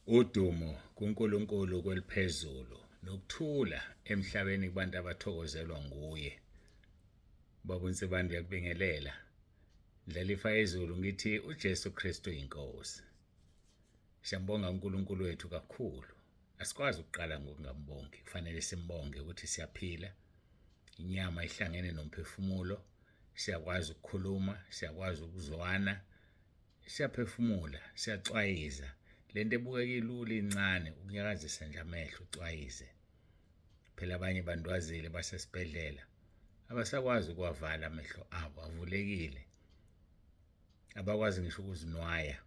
Udumo kuNkulunkulu kweliphezulu nokuthula emhlabeni kubantu abathokozelwa nguye. Baba uNsibande uyakubingelela. Ndlalifa yezulu ngithi uJesu Kristu inkosi. Siyambonga uNkulunkulu wethu kakhulu. Asikwazi ukuqala ngokungambongi, kufanele simbonge ukuthi siyaphila. Inyama ihlangene nomphefumulo, siyakwazi ukukhuluma, siyakwazi ukuzwana, Siyaphefumula, siyacwayiza. Lento ebukeka ilula incane ukunyakazisa nje amehlo ucwayize. Phela abanye bandwazile basesibhedlela abasakwazi ukuwavala amehlo abo avulekile. Abakwazi ngisho ukuzinwaya.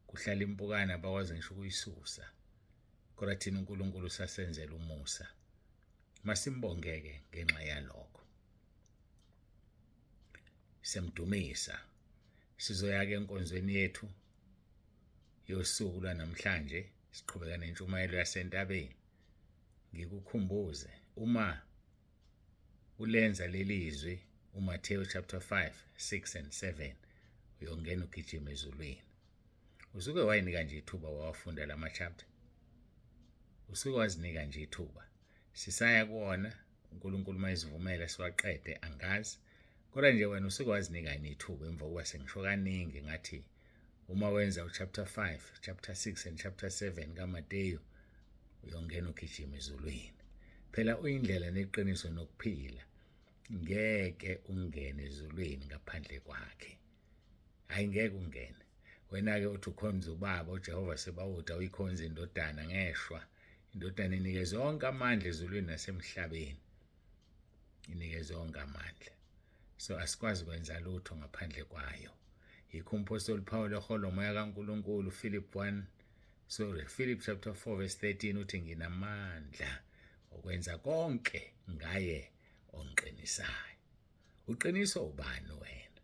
Kuhlala impukane abakwazi ngisho ukuyisusa. Kodwa thina uNkulunkulu usasenzela umusa. Masimbongeke ngenxa yalokho. Siyamdumisa. Sizoya-ke enkonzweni yethu yosuku lwanamhlanje siqhubeka nentshumayelo yasentabeni. Ngikukhumbuze uma ulenza leli zwi uMathewu chapter 5, 6 and 7 uyongena ugijima ezulwini. Usuke wayinika nje ithuba wawafunda lama chapter. Usuke wazinika nje ithuba. Sisaya kuwona uNkulunkulu uma esivumela siwaqede angazi. Kodwa nje wena usuke wazinika yini ithuba emva kokuba sengisho kaningi ngathi uma wenza uchapter 5, chapter 6 and chapter 7 kaMateyu uyongena ugijima ezulwini. Phela uyindlela neqiniso nokuphila. Ngeke ungene ezulwini ngaphandle kwakhe. Hayi ngeke ungene. Wena-ke uthi ukhonza ubaba uJehova Sebawoti awuyikhonza indodana ngeshwa. Indodana inike zonke amandla ezulwini nasemhlabeni. Inike zonke amandla. So asikwazi kwenza lutho ngaphandle kwayo. Yikho umphostoli Paul eholwa umoya kaNkulunkulu Philip 1 sorry Philip chapter 4 verse 13 uthi nginamandla okwenza konke ngaye ongiqinisayo. Uqiniswa ubani wena?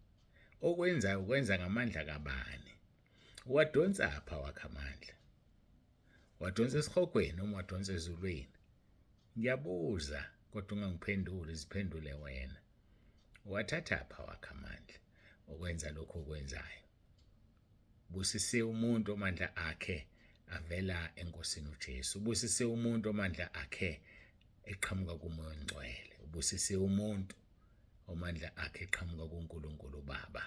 Okwenzayo ukwenza ngamandla kabani? Uwadonsa apha wakhe amandla. Wadonsa esihogweni noma wadonsa ezulwini? Ngiyabuza kodwa ungangiphenduli, ziphendule wena. Uwathatha apha wakhe amandla okwenza lokho okwenzayo. Busisiwe umuntu omandla akhe avela eNkosini uJesu. Ubusisiwe umuntu omandla akhe eqhamuka kuMoya oNgcwele. Ubusisiwe umuntu omandla akhe eqhamuka kuNkulunkulu uBaba.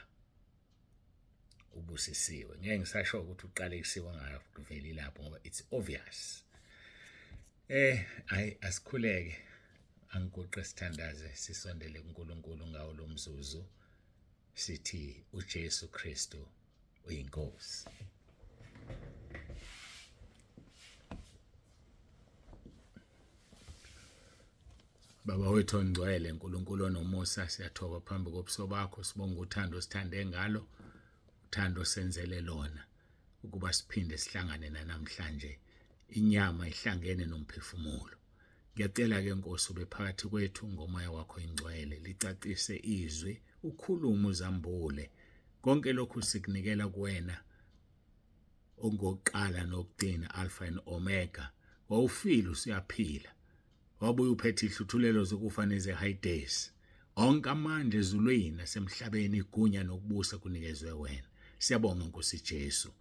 Ubusisiwe. Ngeke ngisasho ukuthi uqalekisiwe angaveli lapho ngoba it's obvious. Ayi asikhuleke. Angiguqe sithandaze sisondele kuNkulunkulu ngawo lo mzuzu. Sithi uJesu Kristu uyiNkosi. Baba wethu ongcwele, uNkulunkulu onomusa, siyathoba phambi kobuso bakho, sibonga uthando osithande ngalo, uthando osenzele lona ukuba siphinde sihlangane nanamhlanje, inyama ihlangene nomphefumulo. Ngiyacela-ke Nkosi ube phakathi kwethu ngomoya wakho ingcwele, licacise izwi, ukhulume uzambule. Konke lokhu sikunikela kuwena ongokuqala nokugcina, Alpha and Omega. Wawufile usuyaphila. Wabuye uphethe ihluthulelo zokufa nezeHayidesi. Onke amandla ezulwini nasemhlabeni, igunya nokubusa kunikezwe wena. Siyabonga Nkosi Jesu.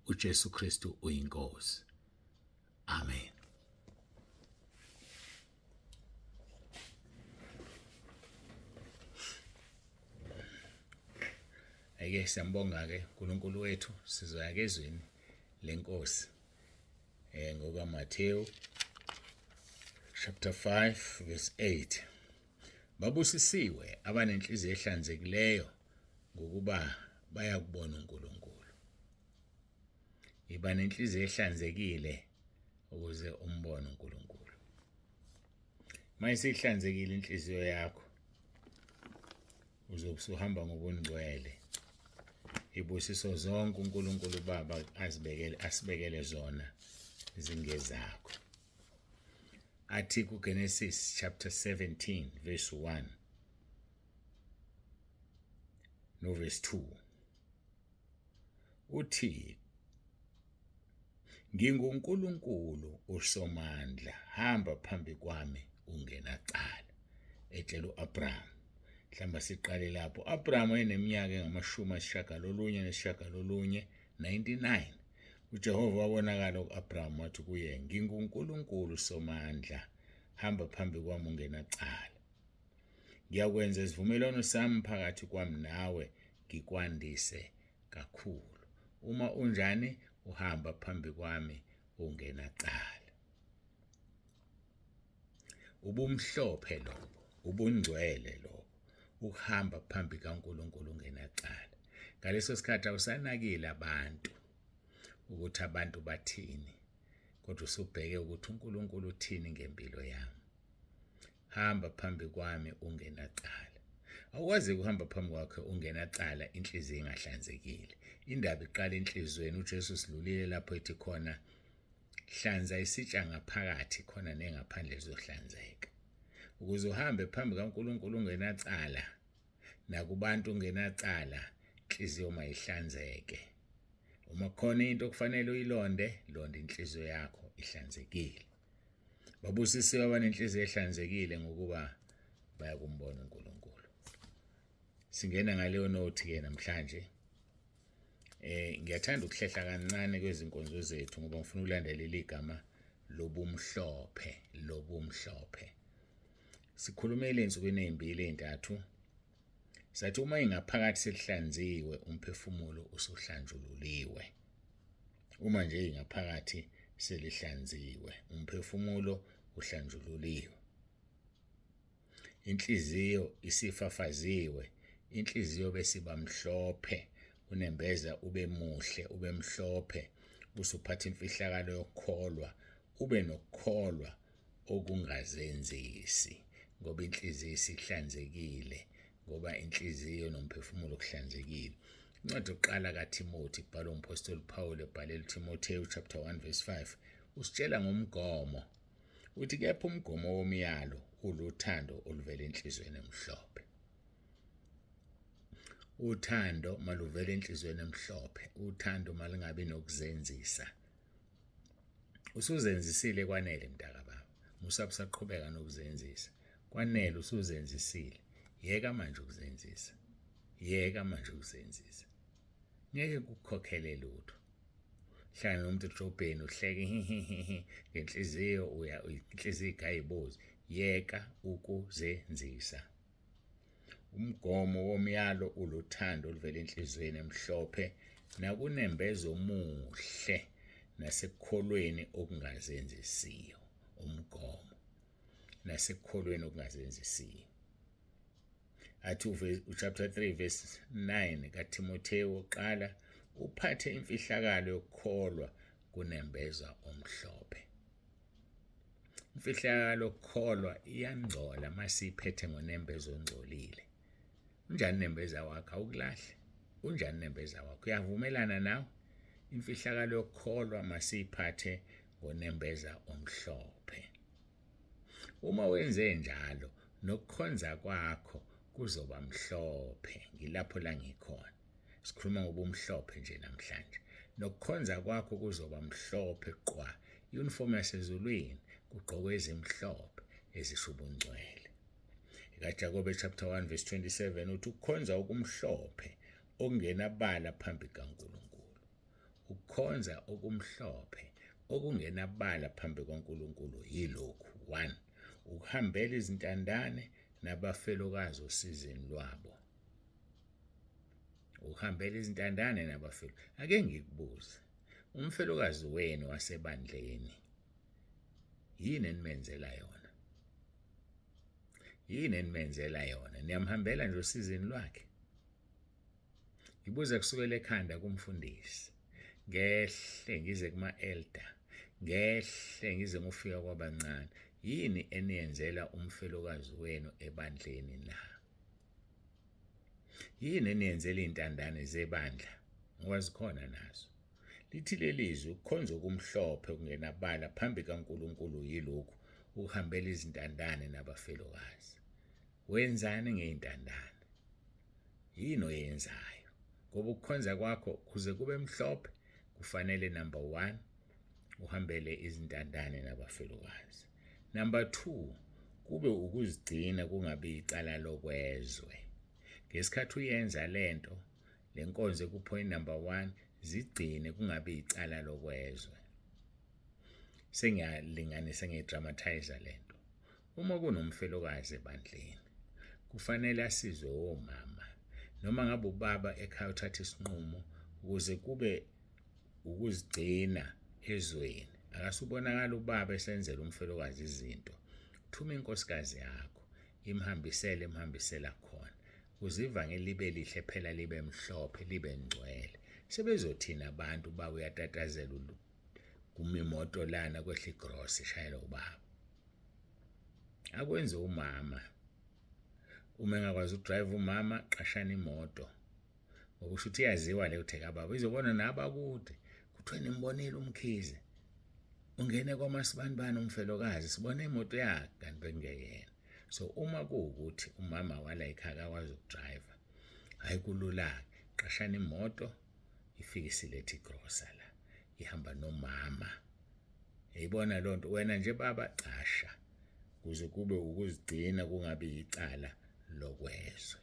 uJesu Kristu uyiNkosi. Amen. Ake siyambonga ke uNkulunkulu wethu sizoya ke ezweni lenkosi. Ngoka Matthew chapter 5 verse 8. Babusisiwe abanenhliziyo ehlanzekileyo ngokuba bayakubona uNkulunkulu. Yiba nenhliziyo ehlanzekile ukuze umbone uNkulunkulu. Uma isihlanzekile inhliziyo yakho uzobe usuhamba ngobungcwele. Ibusiso zonke uNkulunkulu uBaba azibekele asibekele zona zingezakho. Athi kuGenesis chapter 17 verse 1 no verse 2 Uthi, NginguNkulunkulu uSomandla, hamba phambi kwami ungenacala. Etshela u-Abraham. Mhlawumbe siqale lapho. U-Abraham wayeneminyaka engamashumi ayisishiyagalolunye nesishiyagalolunye, 99. UJehova wabonakala ku-Abrahamu wathi kuye, NginguNkulunkulu Somandla, hamba phambi kwami ungenacala. Ngiyakwenza isivumelwano sami phakathi kwami nawe, ngikwandise kakhulu. Uma unjani, uhamba phambi kwami ungenacala. Ubumhlophe lobo, ubungcwele lobo, ukuhamba phambi kaNkulunkulu ungenacala. Ngaleso sikhathi awusanakile abantu ukuthi abantu bathini, kodwa usubheke ukuthi uNkulunkulu uthini ngempilo yami. Hamba phambi kwami ungenacala. Awukwazi ukuhamba phambi kwakhe ungenacala, inhliziyo ingahlanzekile. Indaba iqala enhliziyweni. UJesu sidlulile lapho ethi khona hlanza isitsha ngaphakathi khona nengaphandle lizohlanzeka. Ukuze uhambe phambi kaNkulunkulu ungenacala nakubantu ungenacala, inhliziyo mayihlanzeke. Uma khona into okufanele uyilonde, londa inhliziyo yakho ihlanzekile. Babusisiwe abanenhliziyo ehlanzekile ngokuba bayakumbona uNkulunkulu. Singena ngaleyo nothi ke namhlanje. Ngiyathanda ukuhlehla kancane kwezinkonzo zethu ngoba ngifuna ukulandelela igama lobumhlophe, lobumhlophe. Sikhulumile ensukwini ezimbili ezintathu. Sathi uma ingaphakathi selihlanziwe umphefumulo usuhlanjululiwe. Uma nje ingaphakathi selihlanziwe umphefumulo uhlanjululiwe. Inhliziyo isifafaziwe, inhliziyo besiba mhlophe, unembeza ube muhle, ube mhlophe, usuphatha imfihlakalo yokukholwa, ube nokukholwa okungazenzisi, ngoba inhliziyo isihlanzekile, ngoba inhliziyo nomphefumulo kuhlanzekile. Incwadi yokuqala kaThimothi ibhalwa umpostoli Paul ebhalela uThimothewu chapter 1 verse 5 usitshela ngomgomo. Uthi kepha umgomo womyalo uluthando oluvela enhliziyweni emhlophe. Uthando maluvele enhliziyweni emhlophe, uthando malingabi nokuzenzisa. Usuzenzisile kwanele mntaka baba. Musa kusaqhubeka nokuzenzisa. Kwanele usuzenzisile. Yeka manje ukuzenzisa. Yeka manje ukuzenzisa. Ngeke kukhokhele lutho. Hlangana nomuntu edrobheni uhleke hihihi ngenhliziyo uya inhliziyo igayibozi. Yeka ukuzenzisa. Umgomo womyalo uluthando oluvela enhliziyweni emhlophe nakunembeza omuhle nasekukholweni okungazenzisiyo. Umgomo nasekukholweni okungazenzisiyo. Athi uchapter 3 verse 9 kaThimothewu wokuqala uphathe imfihlakalo yokukholwa kunembeza omhlophe. Imfihlakalo yokukholwa iyangcola masiyiphethe ngonembeza ongcolile. Unjani nembeza wakho? Awukulahle. Unjani nembeza wakho? Uyavumelana nawe? Imfihlakalo yokukholwa masiyiphathe ngonembeza omhlophe. Uma wenze njalo nokukhonza kwakho kuzoba mhlophe. Ngilapho la ngikhona. Sikhuluma ngobumhlophe nje namhlanje. Nokukhonza kwakho kuzoba mhlophe qwa. Uniform yasezulwini kugqokwe ezimhlophe ezisho ubungcwele. EkaJakobe chapter 1 verse 27 uthi ukukhonza okumhlophe okungenabala phambi kaNkulunkulu. Ukukhonza okumhlophe okungenabala phambi kaNkulunkulu yilokhu: 1 ukuhambela izintandane nabafelokazi osizini lwabo. Ukuhambela izintandane nabafelo. Ake ngikubuze, umfelokazi wenu wasebandleni yini enimenzela yona? Yini enimenzela yona? Niyamhambela nje osizini lwakhe? Ngibuza kusukela ekhanda kumfundisi, ngehle ngize kuma-elder, ngehle ngize ngofika kwabancane. Yini eniyenzela umfelokazi wenu ebandleni na? Yini eniyenzela iy'ntandane zebandla? Ngoba zikhona nazo. Lithi leli zwi, ukukhonza okumhlophe okungenabala phambi kaNkulunkulu yilokhu, ukuhambela izintandane nabafelokazi. Wenzani ngey'ntandane? Yini oyenzayo? Ngoba ukukhonza kwakho kuze kube mhlophe kufanele number 1 uhambele izintandane nabafelokazi. Number 2 kube ukuzigcina kungabi icala lokwezwe. Ngesikhathi uyenza lento, lenkonzo ekupoint number 1 Zigcine kungabi icala lokwezwe. Sengiyalinganisa ngiyidramatize lento. Uma kunomfelokazi ebandleni, kufanele asizwe omama noma ngabe ubaba ekhaya uthatha isinqumo ukuze kube ukuzigcina ezweni. Akasubonakala ubaba esenzela umfelokazi izinto. Thuma inkosikazi yakho imhambisele imhambisela khona ukuze ivangeli libe lihle phela libe mhlophe libe ngcwele. Sebezothina abantu ubaba uyatatazela kuma imoto lana kwehla igross ishayela ubaba. Akwenze umama. Uma engakwazi ukudrive umama, qashani imoto. Ngoba usho ukuthi iyaziwa leyo theka baba, izobona nabakude. Kuthiwe nimbonile uMkhize. Ungene kwamasibanibani umfelokazi, sibone imoto yakhe kanti bekungeyena. So uma kuwukuthi umama wala ekhaya akakwazi ukudrive, hhayi kulula-ke, qashani imoto ifike isilethe igrosa la. Ihamba nomama. Yayibona loo nto wena nje baba casha kuze kube ukuzigcina kungabi yicala lokwezwe.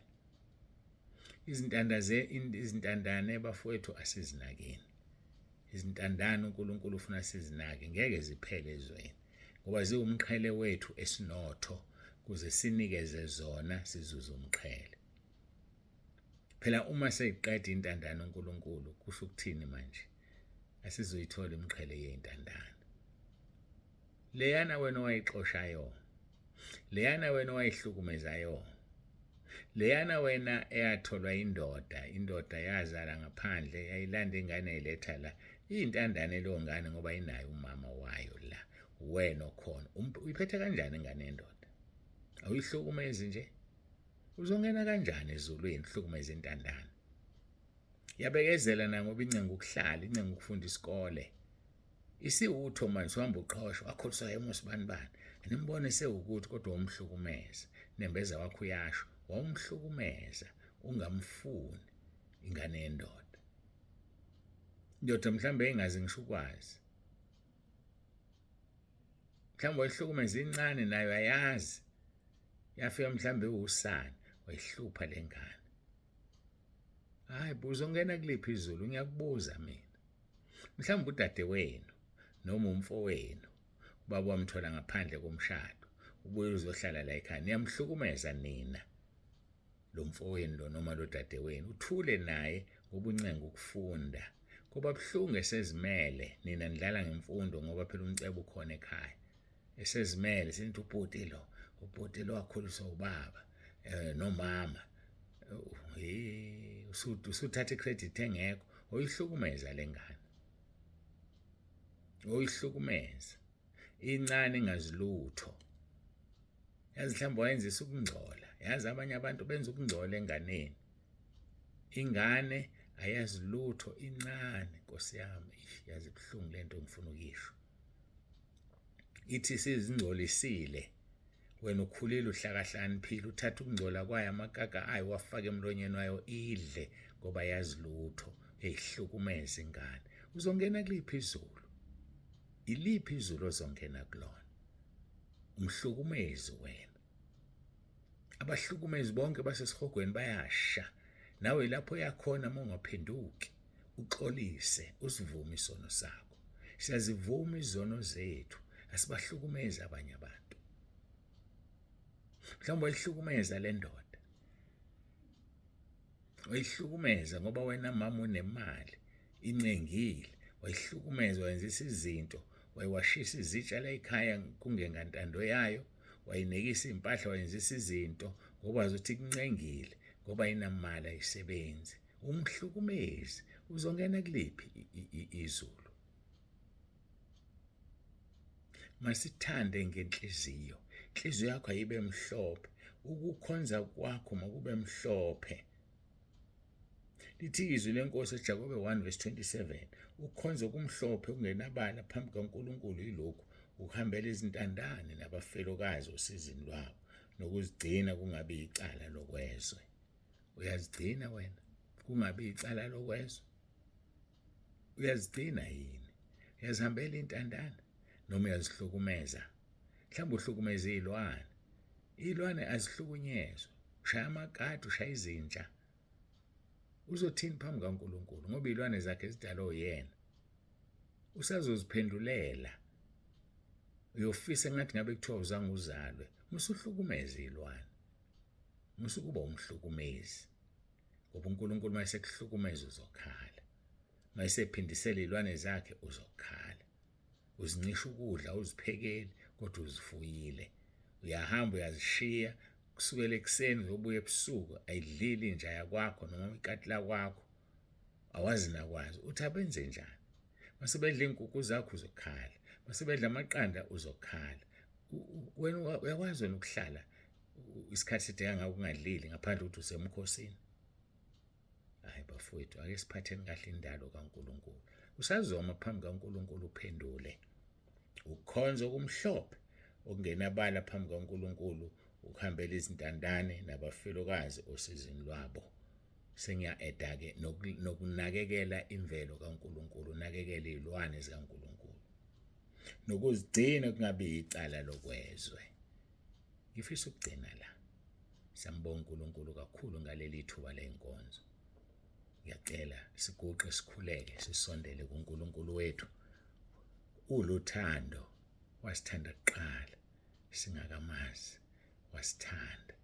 Izintandaze izintandane bafowethu asizinakeni. Izintandane uNkulunkulu ufuna sizinake ngeke ziphele ezweni ngoba ziwumqhele wethu esinotho kuze sinikeze zona sizuze umqhele. Phela uma seyiqeda intandane uNkulunkulu kusho ukuthini manje? Asizoyithola imiqhele yey'ntandane. Leyana wena owayixoshayo, leyana wena owayihlukumezayo, leyana wena eyatholwa indoda, indoda yazala ngaphandle, yayilanda ingane yayiletha la. Iyintandane leyo ngane ngoba inayo umama wayo la. Wena okhona. Uyiphethe kanjani ingane yendoda? Awuyihlukumezi nje? Uzongena kanjani ezulwini uhlukumeza intandane? Yabekezela na ngoba incenga ukuhlala, incenga ukufunda isikole. Isiwutho manje uhamba uqhosha, wakhuliswa yena usibanibani. Nimbone sewukuthi kodwa wamhlukumeza. Nembeza wakho uyasho, wawumhlukumeza ungamfuni ingane yendoda. Indoda mhlawumbe engazi ngisho ukwazi. Mhlawumbe wayihlukumeza incane nayo ayazi. Yafika mhlawumbe iwusana, wayihlupha le ngane. Hayi bo uzongena kuliphi izulu ngiyakubuza mina. Mhlawumbe udadewenu noma umfowenu ubaba wamthola ngaphandle komshado ubuye uzohlala la ekhaya niyamhlukumeza nina lo mfowenu lo noma lo dadewenu uthule naye ngoba uncenga ukufunda kuba buhlungu esezimele nina nidlala ngemfundo ngoba phela umcebo ukhona ekhaya esezimele senithi ubhuti lo ubhuti lo wakhuliswa ubaba eh, nomama eh usuthatha icredit engekho oyihlukumeza lengane oyihlukumeza incane ingazilutho yazi mhlawumbe wayenzisa ukungcola yazi abanye abantu benza ukungcola enganeni ingane ayazi lutho incane nkosi yami yazi buhlungu lento ngifuna ukuyisho ithi sizingcolisile wena ukhulile uhlakahlaniphile uthatha ukungcola kwayo amakaka ayo wafaka emlonyeni wayo idle ngoba yazi lutho eyihlukumeza ingane uzongena kuliphi izulu iliphi izulu ozongena kulona umhlukumezi wena abahlukumezi bonke basesihogweni bayasha nawe lapho yakhona uma ungaphenduki uxolise usivume isono sakho siyazivuma izono zethu asibahlukumezi abanye abantu mhlawumbe wayihlukumeza le ndoda wayihlukumeza ngoba wena mama unemali incengile wayihlukumeza wayenzisa izinto wayiwashisa izitsha la ekhaya kungengantando yayo wayinikisa iy'mpahla wayenzisa izinto ngoba wazi ukuthi kuncengile ngoba inamali ayisebenzi umhlukumezi uzongena kuliphi izulu masithande ngenhliziyo inhliziyo yakho ayibe mhlophe ukukhonza kwakho makube mhlophe Lithi izwi lenkosi eJakobe 1 verse 27, ukukhonza okumhlophe okungenabala phambi kaNkulunkulu yilokhu, ukuhambela izintandane nabafelokazi osizini lwabo, nokuzigcina kungabi yicala lokwezwe. Uyazigcina wena kungabi yicala lokwezwe? Uyazigcina yini? Uyazihambela intandane noma uyazihlukumeza? Mhlawumbe uhlukumeza iy'lwane. Iy'lwane azihlukunyezwa. Ushaya amakati, ushaya izinja. Uzothini phambi kaNkulunkulu ngoba izilwane zakhe zidalwe uyena. Usazoziphendulela. Uyofisa engathi ngabe kuthiwa uzange uzalwe. Musuhlukumeza izilwane. Musukuba umhlukumezi. Ngoba uNkulunkulu uma esekuhlukumeza uzokhala. Uma esephindisela izilwane zakhe uzokhala. Uzincisha ukudla uziphekeli kodwa uzifuyile. Uyahamba uyazishiya kusukela ekuseni uzobuya ebusuku ayidlile inja yakwakho noma ikati lakwakho. Awazi nakwazi uthi abenze njani. Mase bedla iy'nkukhu zakho uzokhala. Mase bedla amaqanda uzokhala. Wena uyakwazi wena ukuhlala isikhathi eside kangaka ungadlile ngaphandle ukuthi usemkhosini. Hayi bafowethu, ake siphatheni kahle indalo kaNkulunkulu. Usazoma phambi kaNkulunkulu uphendule. Ukukhonza okumhlophe okungenabala phambi kaNkulunkulu ukuhambela izintandane nabafelokazi osizini lwabo. Sengiya-eda-ke nokunakekela imvelo kaNkulunkulu, unakekele iy'lwane zikaNkulunkulu. Nokuzigcina kungabi yicala lokwezwe. Ngifisa ukugcina la. Siyambonga uNkulunkulu kakhulu ngaleli thuba lenkonzo. Ngiyacela siguqe sikhuleke sisondele kuNkulunkulu wethu. Uluthando wasithanda kuqala singakamazi wasithanda.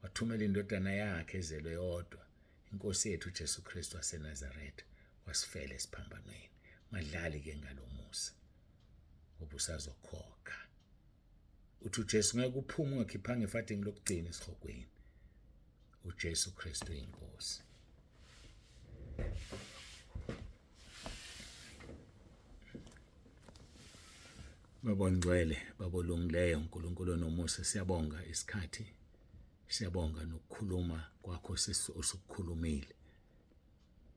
Wathumela indodana yakhe ezelwe yodwa inkosi yethu uJesu Kristu waseNazaretha wasifela esiphambanweni. Ungadlali ke ngalomusa ngoba usazokhokha. Uthi uJesu ngeke uphume ungakhiphanga efadini lokugcina esihogweni. uJesu Kristu inkosi. Baba ongcwele, Baba olungileyo, uNkulunkulu onomusa, siyabonga isikhathi, siyabonga nokukhuluma kwakho osukukhulumile.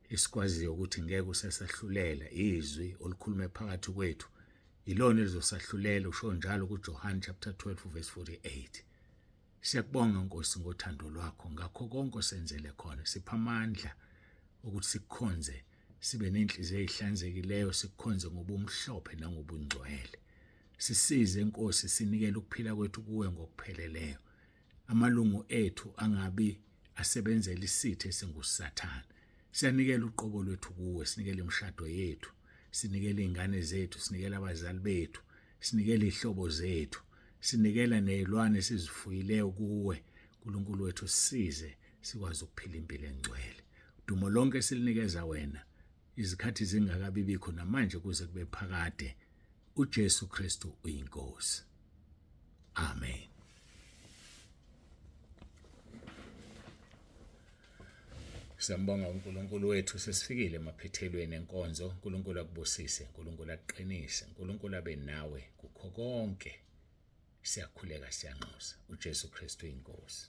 Esikwaziyo ukuthi ngeke usasahlulela izwi olukhulume phakathi kwethu ilona elizosahlulela usho njalo kuJohn chapter 12 verse 48. Siyakubonga Nkosi ngothando lwakho ngakho konke osenzele khona sipha amandla ukuthi sikukhonze sibe nenhliziyo ezihlanzekileyo sikukhonze ngobumhlophe nangobungcwele sisize Nkosi sinikele ukuphila kwethu kuwe ngokupheleleyo amalungu ethu angabi asebenzela isitha esinguSathane. Siyanikela uqobo lwethu kuwe, sinikela imishado yethu, sinikela izingane zethu, sinikela abazali bethu, sinikela izihlobo zethu, sinikela nezilwane esizifuyileyo kuwe. uNkulunkulu wethu sisize sikwazi ukuphila impilo engcwele. Dumo lonke silinikeza wena izikhathi zingakabibikho namanje kuze kube phakade. uJesu Kristu uyiNkosi. Amen. Siyambonga uNkulunkulu wethu sesifikile emaphethelweni enkonzo. uNkulunkulu akubusise, uNkulunkulu akuqinise, uNkulunkulu abe nawe kukho konke. Siyakhuleka siyanxusa. uJesu Kristu inkosi.